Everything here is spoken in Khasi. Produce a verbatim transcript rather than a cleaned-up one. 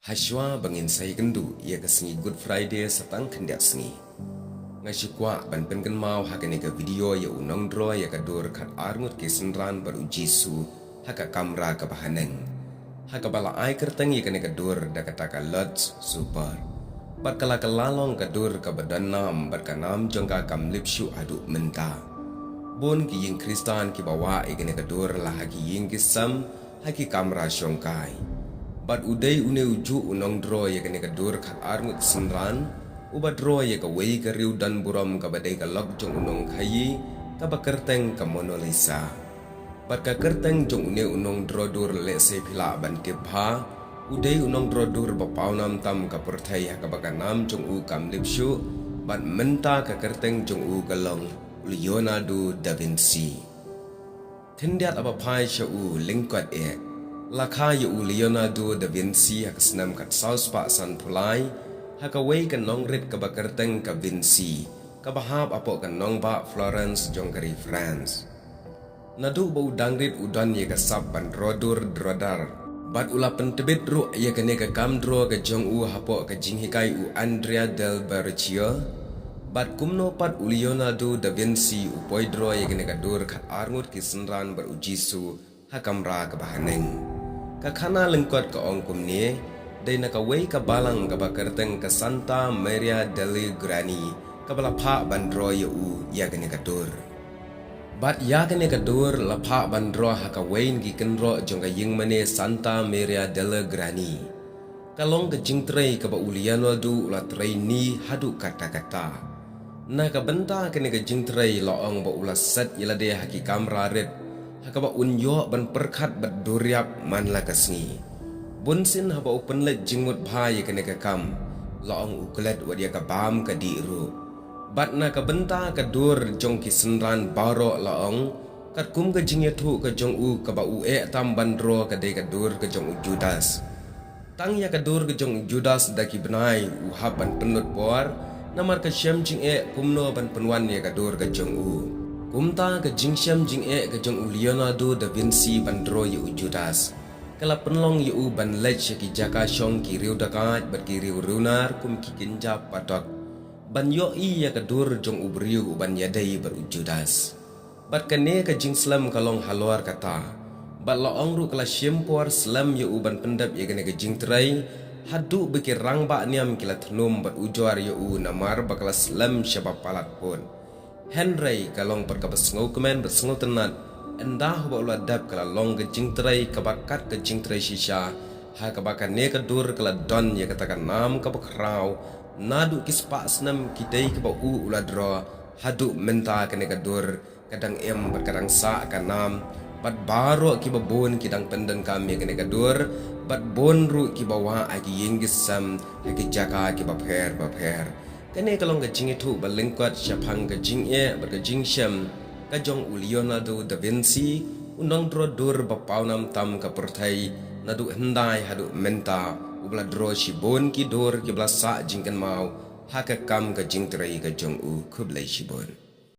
Hashwa ba ngin sa ïakynduh ïa ka sngi Good Friday sa tang khyndiat sngi, nga shu kwah ban pynkynmaw ha kane ka video ïa u nongdro ïa ka dur khat ar ngut ki synran bad u Jisu ha ka kamra kaba haneng, ha kaba la ai kyrteng ïa kane ka dur da kata ka Lord's Supper. Bad ka la kylla long ka dur kaba don nam bad ka nam jong ka kam lip shuh haduh mynta. Bun ki ïing Khristan kiba wah ïa kane ka dur la ha ki ïing ki sem, ha ki kamra shongkai. Bad u dei une u juh u nongdro ïa kane ka dur khat ar ngut synran, uba dro ïa kawei ka riew don burom kaba dei ka lok jong u nongkhaïi, kaba kyrteng ka Mona Lisa. Bad ka kyrteng jong une u nongdro dur, lehse phi lah ban tip bha, u dei u nongdro dur ba pawnam tam ka pyrthei ha kaba ka nam jong u kam lip shuh, bad mynta ka kyrteng jong u ka long Leonardo da Vinci. Khyndiat haba phai sha u lyngkot eh, la kha ïa u Leonardo da Vinci ha ka snem khat saw spah sanphew lai, ha kawei ka nongrit kaba kyrteng ka Vinci, kaba hap hapoh ka nongbah Florence jong ka ri France. Naduh ba u dang rit u don ïa ka sap ban dro dur dro dar, bad u la pyntbit ruh ïa kane ka kam dro ka jong u hapoh ka jinghikai u Andrea del Verrocchio. Bad kumno pat u Leonardo da Vinci u poi dro ïa kane ka dur khat ar ngut ki synran bad u Jisu ha kamra kaba haneng. Ka khana lyngkot ka ong kumne, dei na kawei ka balang kaba kyrteng ka Santa Maria delle Grani, kaba la phah ban dro ïa u ïa kane ka dur. Bad ïa kane ka dur la phah ban dro ha kawei na ki kynroh jong ka ïingmane Santa Maria delle Grani. Ka long ka jingtrei kaba u Leonardo u la trei ni haduh katta katta. Na ka bynta kane ka jingtrei la ong ba u la set ïa lade ha ki kamra rit, ha kaba un ïoh ban pyrkhat bad duriap man la ka sngi. Bunsien haba u pynleit jingmut bha ïa kane ka kam, la ong u klet wat ïa ka bam ka dih ruh. Bad na ka bynta ka dur jong ki synran baroh la ong, katkum ka jingïathuh ka jong u, kaba u eh tam ban dro ka dei ka dur ka jong u Judas. Tang ïa ka dur ka jong u Judas da ki bnai u hap ban pynlut por, namar ka shem jingeh kumno ban pynwan ïa ka dur ka jong u. Kumta ka jingshem jingeh ka jong u Leonardo da Vinci ban dro ïa u Judas, ka la pynlong ïa u ban leit sha ki jaka shong ki riew dakait bad ki riew riewnar kum ki kynja patok, ban ïohi ïa ka dur jong u briew uban ïadei bad u Judas. Bad kane ka jingslem ka long halor kata, bad la ong ruh ka la shim por slem ïa u ban pyndep ïa kane ka jingtrei, haduh ba ki rangbah niam ki la thnum bad ujor ïa u namar ba ka la slem shaba palat pud. Hynrei ka long pat kaba sngewkmen bad sngewtynnat, ynda haba u la dep ka la long ka jingtrei kaba kat ka jingtrei shisha, ha kaba kane ka dur ka la don ïa kata ka nam kaba khraw, naduh ki spah snem ki dei kaba u u la dro, haduh mynta kane ka dur ka dang im bad ka dang sah ka nam, bad baroh kiba bun ki dang pyndonkam ïa kane ka dur, bad bun ruh kiba wah ha ki ïing ki sem, ha ki jaka kiba pher bapher. Kane ka long ka jingïathuh ba lyngkot shaphang ka jingeh bad ka jingshem ka jong u Leonardo da Vinci, u nongdro dur ba pawnam tam ka pyrthei, naduh hyndai haduh mynta, uba la dro shibun ki dur kiba la sah jingkynmaw ha ka kam ka jingtrei ka jong u. Khublei shibun.